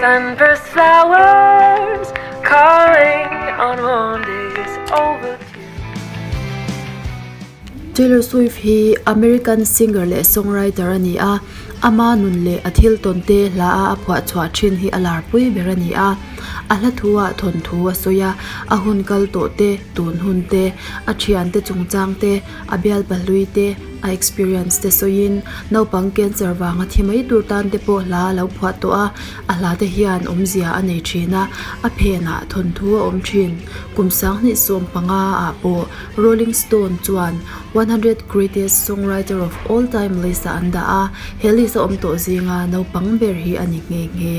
Sunburst flowers calling on warm days overdue. Taylor Swift hi American singer leh songwriter a ni a, ama nun leh a thil tawn te hla a a phuah chhuah thin hi a lar pui ber a ni a. A hla thu ah thawnthu a sawi a, a hun kal tawh te, tun hun te, a thian te chungchang te, a bialpa hlui te, a experience te sawiin naupang cancer vanga thi mai tur tan te pawh hla a lo phuah tawh a, a hla te hian awmzia a nei thin a, a phenah thawnthu a awm thin. Kum 2015 ah pawh Rolling Stone chuan 100 Greatest Songwriter of All Time list ah an dah a, he list a awm tawh zinga naupang ber hi a ni nghe nghe.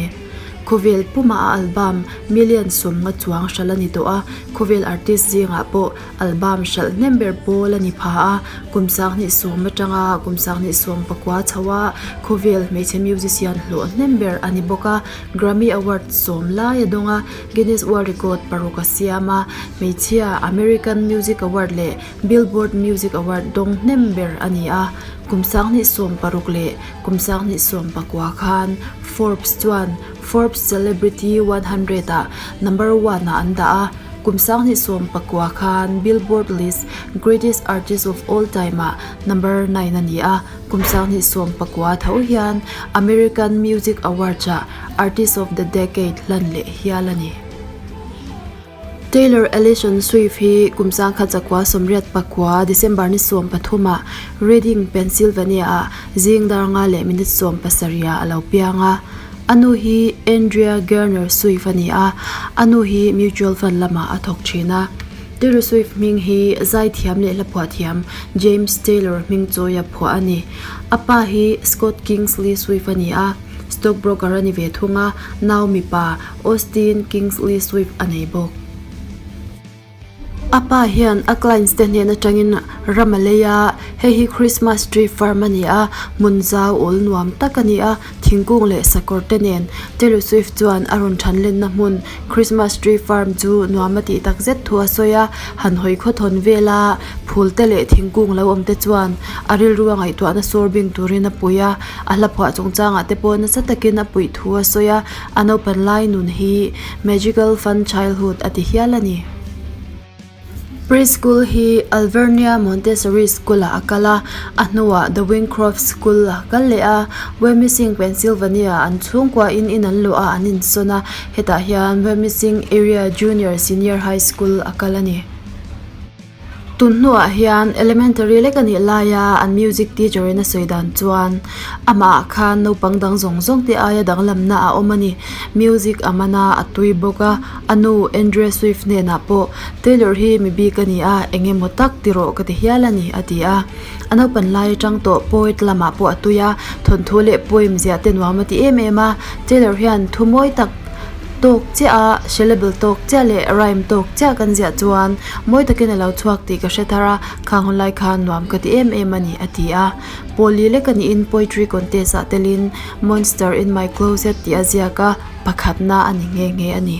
Khawvel pumah a album million 50 chuang hralh a ni tawh a, khawvel artist zingah pawh Album hralh hnem ber pawl a ni pha a, kum 2010 atanga kum 2019 chho a khawvel hmeichhe musician hlawh hnem ber a ni bawk a, Grammy Award sawm lai a dawng a, Guinness World Record paruk a siam a, hmeichhia American Music Award leh Billboard Music Award dawng hnem ber a ni a, kum 2016 leh kum 2019 khan Forbes chuan Forbes Celebrity 100 ah number one ah an dah a. Kum 2019 khan Billboard list Greatest Artist of All Time ah number 9 a ni a, kum 2019 tho hian American Music Awards ah Artist of the Decade hlan leh hial a ni. Taylor Allison Swift hi kum 1989 December ni 13 ah Reading, Pennsylvania ah zing dar nga leh minute 17 ah a lo piang a. A nu hi Andrea Garner Swift a ni a, a nu hi mutual fund lamah a thawk thin a. Taylor Swift hming hi zaithiam leh hlaphuah thiam James Taylor hming chawia phuah a ni. A pa hi Scott Kingsley Swift a ni a, stockbroker a ni ve thung a, nau mipa Austin Kingsley Swift a nei bawk. A pa hian a clients te hnen atangin ram a lei a, hei hi Christmas tree farm a ni a, hmun zau awl nuam tak a ni a, thingkung leh sakawr te nen Taylor Swift chuan a rawn than lenna hmun Christmas tree farm chu nuam a tih tak zet thu a sawi a, han hawi khawthawn vel a, phul te leh thingkung lo awm te chuan a rilru a ngaihtuahna sawr bing turin a pui a, a hla phuah chungchangah te pawh nasa takin a puih thu a sawi a. A naupan lai nun hi Magical Fun Childhood a ti hial a ni. Preschool hi Alvernia Montessori School-ah a kal a, a hnuah The Wingcroft School a kal leh a. Wyomissing, Pennsylvania-ah an chhungkuain in an luah a, an insawn a. Hetah hian Wyomissing Area Junior Senior High School a kal a ni. Tun hnuah hian elementary lek a nih laia an music teacher in a sawi dan chuan amah ah khan naupang dang zawng zawng te aia danglamna a awm a ni. Music a man a, a tui bawk a, a nu Andrea Swift hnenah pawh Taylor hi mi bik a ni a, eng emaw tak ti rawh ka ti hial a ni a ti a. A naupan lai atang tawh poet lamah pawh a tui a, thawnthu leh poem ziah te nuam a ti em em a, Taylor hian thu mawi tak Tawk chiah a, syllable tawk chiah leh rhyme tawk chiah kan ziah chuan mawi takin a lo chhuak tih ka hre thar a, khang hun lai khan nuam ka ti em em a ni, a ti a. Pawli lek a niin poetry contest ah telin Monster in my closet tih a ziak a, pakhatna a ni nghe nghe a ni.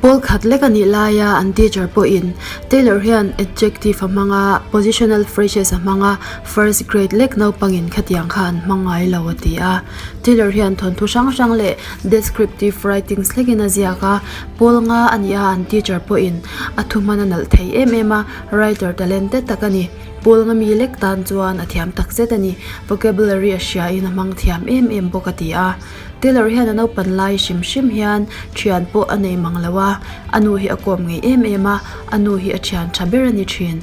Pawl khat lek a nih laia an teacher pawhin Taylor hian adjective a hmang a, positional phrases a hmang a, first grade lek naupangin khatiang kha an hmang ngai lo a ti a. Taylor hian thawnthu hrang hrang leh descriptive writings hlekin a ziak a, pawl nga a nih a an teacher pawhin a thuhman a nalh thei em em a, writer talented tak a ni. Pawl nga mi lek tan chuan a thiam takzet a ni, vocabulary a hriain a hmang thiam em em bawk a ti a. Taylor hian a naupan lai hrim hrim hian thian pawh a nei mang lo a, a nu hi a kawm ngei em em a, a nu hi a thian tha ber a ni thin.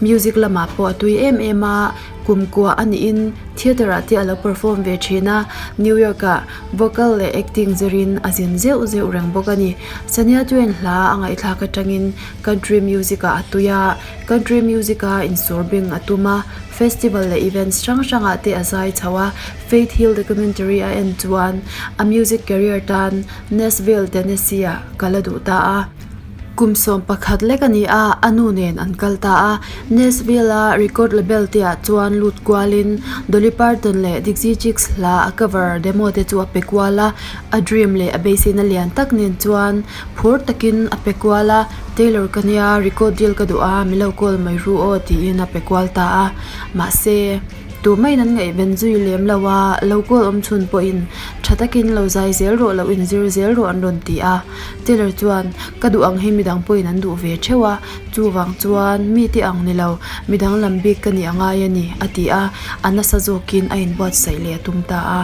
Music lamah pawh a tui em em a, kum kua a niin theatre ah te a lo perform ve thin a, New York ah vocal leh acting zirin a zin zeuh zeuh reng bawk a ni. Shania Twain hla a ngaihthlak atangin country music ah a tui a, country music a insawr bing a tum a, festival leh events hrang hrangah te a zai chho a, Faith Hill documentary a en chuan a music career tan Nashville, Tennessee ah kal a duh ta a. Kum 11 lek a ni a, a nu nen an kal ta a. Nashville a record label te ah chuan lut kualin Dolly Parton leh Dixie Chicks hla a cover demo te chu a pe kual a. A dream leh a beiseina lian tak nen chuan phur takin a pe kual a, Taylor ka nia, record deal ka duh a, mi lo call mai ru aw tiin a pe kual ta a. Mahse. Tumahin an ngaihven zui lem lo a, lo kawl awm chhun pawhin tha takin lo zai zel rawh, lo inzir zel rawh an rawn ti a. Taylor chuan, Ka duh ang hi midang pawhin an duh ve theuh a, chuvang chuan mite ang ni lo, midang lam bik ka nih a ngai a ni, a ti a, a nasa zawkin a inbuatsaih leh a tum ta a.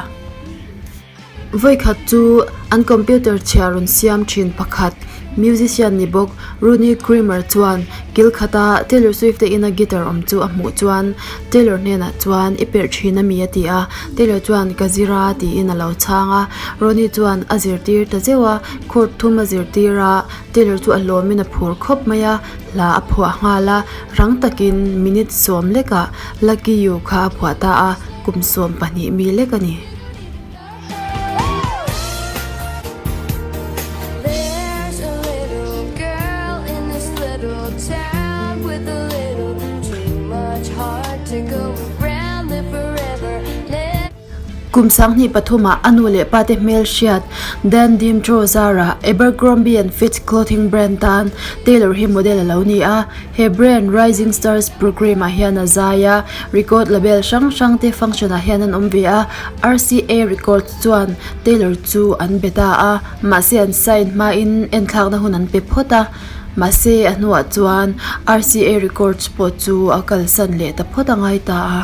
Vawikhat chu an computer chhia rawn siam thin pakhat, musician ni bawk Rooney Creamer chuan kil khata Taylor Swift te ina guitar awm chu a hmuh chuan Taylor hnenah chuan i perh thin a mi a ti a, Taylor chuan ka zir a tiin a lo chhang a, Rooney chuan a zirtir ta zeuh a, chord thum a zirtir a, Taylor chu a hlawmin a phur khawp mai a, hla a phuah nghal a, rang takin minute sawm lekah Lucky You kha a phuah ta a, kum 12 mi lek a ni. Kum 2003 ah a nu leh pa te hmel hriat Dan Dimtro zarah Abercrombie and Fitch clothing brand tan Taylor hi model a lo ni a. He brand Rising Stars programme ah hian a zai a, record label hrang hrang te function ah hian an awm ve a, RCA Records chuan Taylor chu an be ta a, mahse an sign hmain enthlakna hun an pe phawt a, mahse a hnuah chuan RCA Records pawh chu a kalsan leh ta phawt a ngai ta a.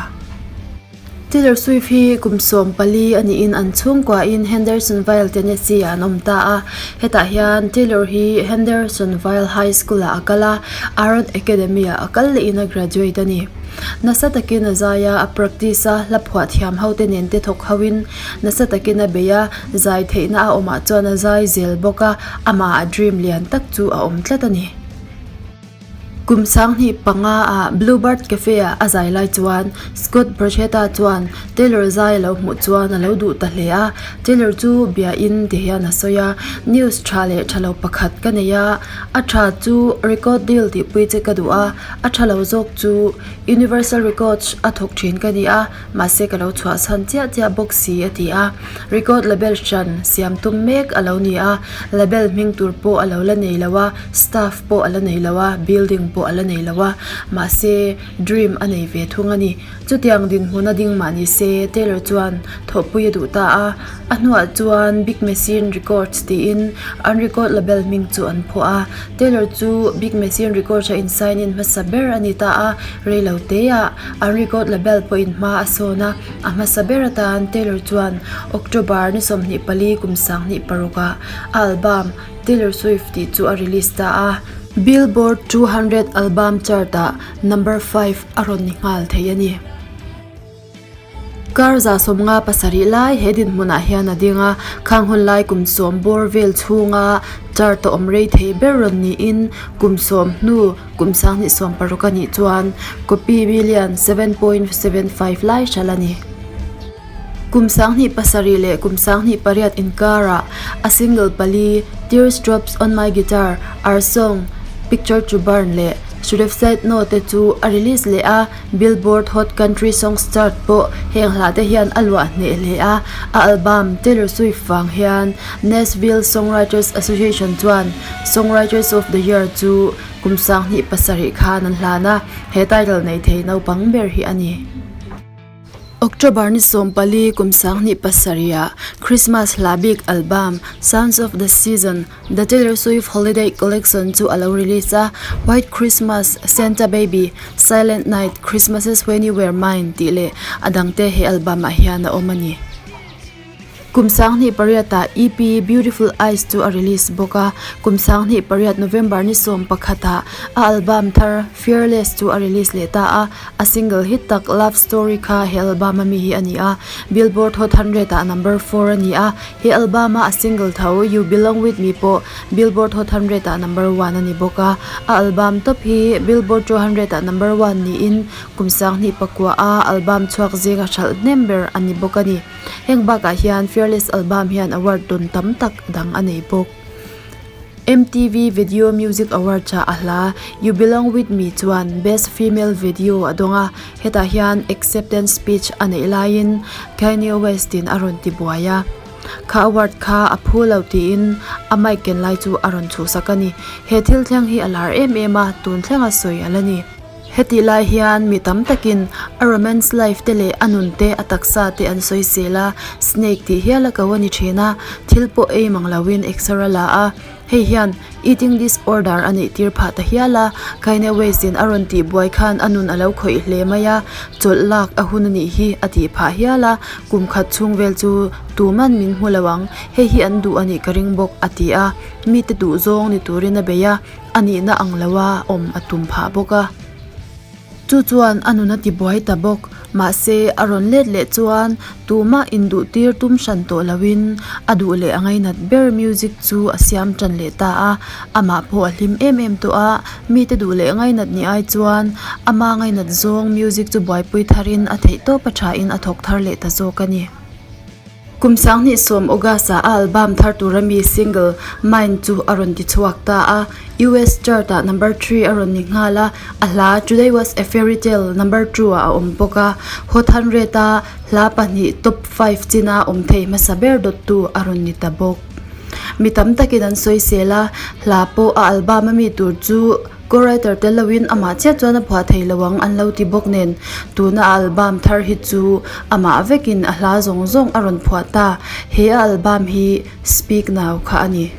Taylor Swift hi kum 14 a niin an chhungkuain Hendersonville, Tennessee ah an awm ta a. Hetah hian Taylor hi Hendersonville High School ah a kal a, Aaron Academy ah a kal lehin a graduate a ni. Nasa takin a zai a, a practice a, hla phuah thiam ho te nen te thawk hoin nasa takin a bei a, zai theihna a awmah chuan a zai zel bawk a, amah a dream lian tak chu a awm tlat a ni. Kum 2005 ah Bluebird Cafe ah a zai lai chuan Scott Borchetta chuan Taylor zai a lo hmuh chuan a lo duh ta hle a, Taylor chu bia in ti hian a sawi a, News tha leh tha lo pakhat ka nei a, a tha chu record deal tihpui che ka duh a, a tha lo zawk chu Universal Records a thawk thin ka ni a, mahse ka lo chhuahchhan chiah chiah bawk si a ti a, record label hran siam tum mek a lo ni a, label hming tur pawh a lo la nei lo a, staff pawh a la nei lo a, building pawh a la nei lo a, mahse dream a nei ve thung a ni. Chutiang dinhmun a ding mah ni se Taylor chuan thawhpui a duh ta a, a hnuah chuan Big Machine Records tiin an record label hming chu an phuah a, Taylor chu Big Machine Records a in sign in hmasa ber a ni ta a, reilo teah an record label pawhin hma a sawn a, a hmasa ber atan Taylor chuan October ni 24 kum 2006 ah a album Taylor Swift tih chu a release ta a. Billboard 200 album chart ah number 5 a rawn ni nghal thei a ni. Kar 57 lai he dinhmunah hian a ding a, khang hun lai kum 10 bawr vel chhunga chart a awm rei thei ber rawn niin kum 10 hnu kum 2016 a nih chuan copy million 7.75 lai hralh a ni. Kum 2007 leh kum 2008 inkarah a single pali Tears Drops On My Guitar, Our Song, Picture To Burn leh Should Have Said No te chu a release leh a, Billboard Hot Country Songs chart pawh heng hla te hian a luah hneh hle a, a album Taylor Swift vang hian Nashville Songwriters Association chuan Songwriters of the Year chu kum 2007 khan an hlan a, he title nei thei naupang ber hi a ni. October ni 14 kum 2007 ah Christmas hla bik album Sounds of the Season, The Taylor Swift Holiday Collection chu a lo release a, White Christmas, Santa Baby, Silent Night, Christmases When You Were Mine tih leh a dangte he album ah hian a awm a ni. Kum 2008 ah EP Beautiful Eyes chu a release bawk a, kum 2008 November ni 11 ah a album thar Fearless chu a release leh ta a, a single hit tak Love Story kha he album a mi hi a ni a, Billboard Hot 100 ah number 4 a ni a, he album a a single tho You Belong With Me pawh Billboard Hot 100 ah number 1 a ni bawk a, a album tawp hi Billboard 200 ah number 1 niin kum 2009 a album chhuak zinga hralh hnem ber a ni bawk a ni. Heng bakah hian Fearless album hian award tawn tam tak dang a nei bawk. MTV Video Music Awards ah a hla You Belong With Me chuan Best Female Video a dawng a, hetah hian acceptance speech a neih laiin Kanye West in a rawn ti buai a. Kha award kha a phu lo tiin a mic ken lai chu a rawn chhuhsak a ni. He thil thleng hi a lar em em a, tun thlenga sawi a la ni. Hetih lai hian mi tam takin a romance life te leh a nun te a taksa te an sawisel a, snake tih hial a ko a ni thin a, thil pawh ei mang loin exer a la a, hei hian eating disorder a neih tir phah ta hial a, Kanye West in a rawn tih buai khan a nun a lo khawih hle mai a, chawlh lak a hun a nih hi a tih phah hial a, kum khat chhung vel chu tuman min hmu lo ang, hei hi an duh a nih ka ring bawk a ti a, mite duh zawng ni turin a bei a. A nihna ang loa awm a tum phah bawk a. Chu chuan a nun a ti buai ta bawk. Mahse, a rawn let leh chuan tumah induhtir tum hran tawh loin a duh leh a ngainat ber music chu a siam tan leh ta a. Amah pawh a hlim em em tawh a, mite duh leh ngainat ni ai chuan ama ngainat zawng music chu buaipui tharin a theihtawp a thain a thawk thar leh ta zawk a ni. Kum 2010 August-ah a album thar tura mi single Mine chu a rawn ti chhuak ta a, US chart-ah number three a rawn ni nghal a, a hla Today Was A Fairy Tale number two-ah a awm bawk a, Hot Hundred-a hla pahnih top five china awm thei hmasa ber dawttu a rawn ni ta bawk. Mi tam takin an sawisel a, hla pawh a album a mi tur chu Co-writer tel loin amah chiah chuan a phuah thei lo ang an lo ti bawk nen, tuna a album thar hi chu amah vekin a hla zawng zawng a rawn phuah ta, he a album hi Speak Now kha a ni.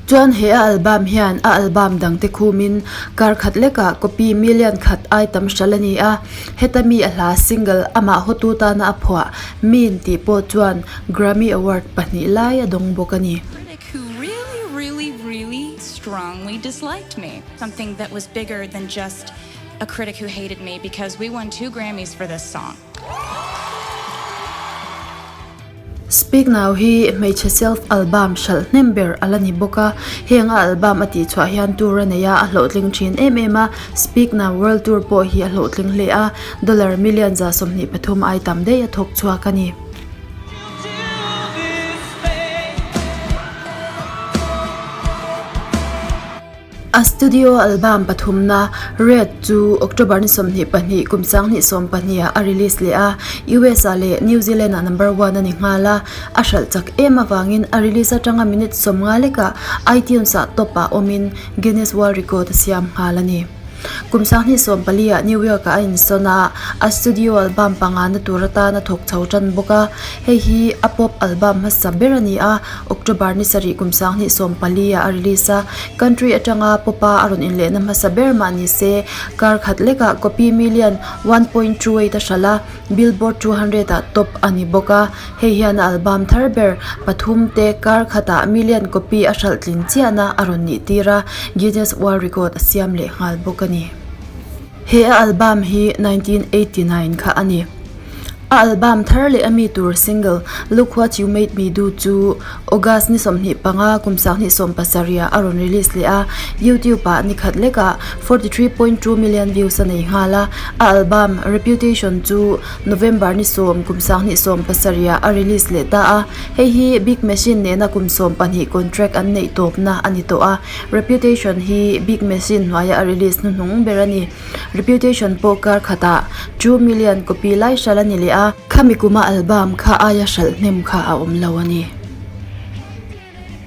Chuan he a album hian a album dangte khumin kar khat lekah copy million khat ai tam hral a ni a, heta mi a hla single amah hawtu tana a phuah Mean tih pawh chuan Grammy Award pahnih lai a dawng bawk a ni. Who really, really, really strongly disliked me. Something that was bigger than just a critic who hated me because we won two Grammys for this song. Speak Now hi hmeichhe self album hralh hnem ber a la ni bawk a, heng a album a tihchhuah hian tour a nei a, a hlawhtling thin em em a, Speak Now World Tour pawh hi a hlawhtling hle a, dollar million 123 ai tam daih a thawk chhuak a ni. A studio album pathumna, Red chu October ni 22 kum 2012 ah a release leh a, US ah leh New Zealand ah number one a ni nghal a, a hralh chak em avangin a release atanga minute 50 lekah iTunes ah top ah awmin Guinness World Record a siam nghal a ni. Kum 2014 ah New York ah a insawn a, a studio album pangana tur atan a thawk chho tan bawk a. Hei hi a pop album hmasa ber a ni a, October ni sarih kum 2014 ah a release a. Country atanga pop a a rawn inlehna hmasa ber mah ni se, kar khat lekah copy million 1.28 a hralh a, Billboard 200 ah top a ni bawk a. Hei hian a album thar ber pathum te kar khatah million copy a hralh tlin chiahna a rawn nih tir a, Guinness World Record a siam leh nghal bawk a ni. He a album hi 1989 kha a ni. A album thar leh a mi tur single Look What You Made Me Do chu August ni 25 kum 2017 ah a rawn release leh a, YouTube ah ni khat lekah 43.2 million views a nei nghal a, a album Reputation chu November ni sawm kum 2017 ah a release leh ta a, hei hi Big Machine nena kum 12 contract an neih tawpna a ni tawh a, Reputation hi Big Machine hnuaia a release hnuhnung ber a ni. Reputation pawh kar khatah two million copy lai hralh a ni leh a, khami kuma album kha aia hralh hnem kha a awm lo a ni.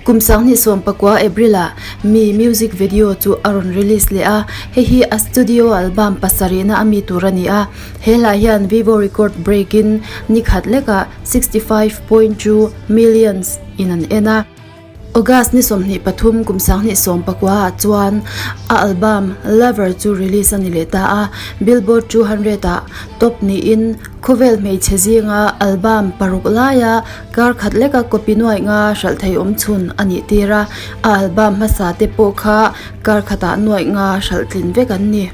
Kum 2019 April ah mi music video chu a rawn release leh a, hei hi a studio album pasarihna a mi tur a ni a, he hla hian Vevo record break in ni khat lekah 65.2 millions in an en a. August ni 23 kum 2019 ah chuan a album Lover chu release a ni leh ta a, Billboard 200 ah top niin khawvel hmeichhe zinga album paruk laia Kar khat leka copy nuaih nga hralh thei awm chhun a nih tir a, a album hmasa te pawh kha kar khatah nuaih nga hralh tlin vek an ni.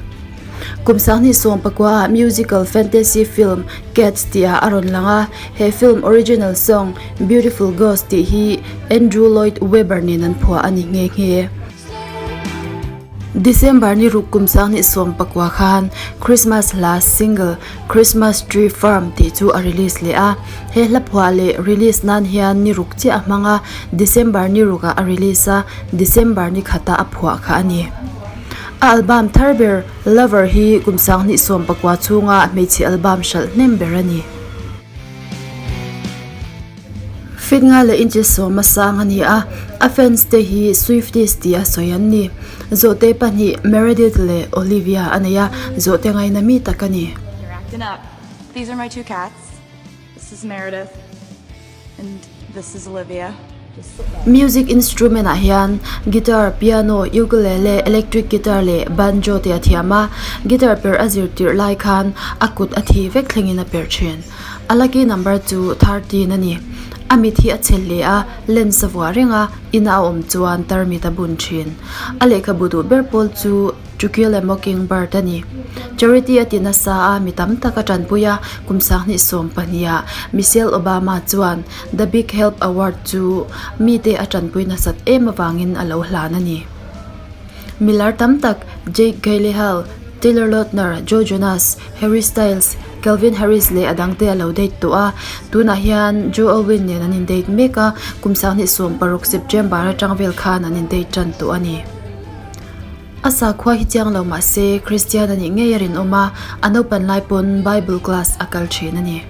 Kum 2019 ah musical fantasy film Cats tih ah a rawn lang a, he film original song Beautiful Ghost tih hi Andrew Lloyd Webber nen an phuah a ni nghe nghe. December ni ruk kum 2019 khan Christmas hla single Christmas Tree Farm tih chu a release leh a, he hla phuah leh release nan hian ni ruk chiah a hmang a, December ni rukah a release a, December ni khatah a phuah kha a ni. A album thar ber Lover hi kum 2019 chhunga hmeichhe album hralh hnem ber a ni. Feet nga leh inches sawma sang a ni a, a fans te hi Swifties tih a sawi an ni. Zawhte pahnih Meredith leh Olivia a nei a, zawhte ngaina mi tak a ni. These are my two cats. This is Meredith and this is Olivia. Music instrument ah hian guitar, piano, ukulele, electric guitar leh banjo te a thiam a, guitar perh a zir tirh lai khan a kut a thi vek thlengin a perh thin. A lucky number chu 13 a ni. A mit hi a chhe hle a, lens a vuah reng a, ina a awm chuan tarmit a bun thin. A lehkhabu duh ber pawl chu To Kill a Mockingbird a ni. Charity a ti nasa a, mi tam tak a tanpui a, kum sanghnih 12 ah Michelle Obama chuan The Big Help Award chu mite a tanpui nasat em avangin a lo hlan a ni. Milar tam tak Jake Gyllenhaal, Taylor Lautner, Joe Jonas, Harry Styles, Calvin Harris leh a dangte a lo date tawh a, tunah hian Joe Alwyn nen an in date mek a, kum sanghnih 16 September atang vel khan an in date tan tawh a ni. A sakhua hi chiang lo mah se Kristian a nih ngei a rinawm a, a naupan lai pawn Bible class a kal thin a ni.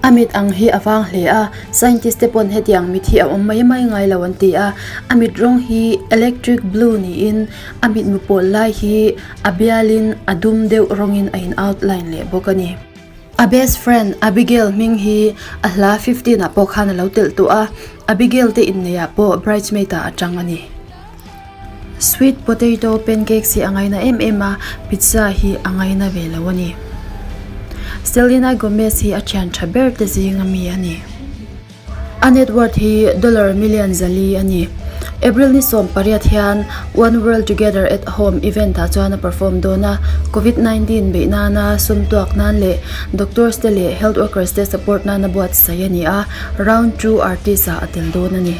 A mit ang hi a vang hle a, scientist te pawn hetiang mit hi a awm mai mai ngai lo an ti a, a mit rawng hi electric blue niin a mitmu pawl lai hi a bialin a dum deuh rawngin a in outline leh bawk a ni. A best friend Abigail hming hi a hla 15 ah pawh khan a lo telh tawh a, Abigail te inneih ah pawh bridesmaid ah a tang a ni. Sweet potato pancakes hi a ngaina em em a, pizza hi a ngaina ve lo a ni. Selena Gomez hi a thian tha ber te zing ami a ni. A net worth hi dollar million 400 a ni. April ni 18 hian One World Together at Home event ah chuan a perform dawn a, Covid 19 beih nana sum tuak nan leh doctors te leh health workers te support nana buatsaih a ni a, round 2 artist ah a tel dawn a ni.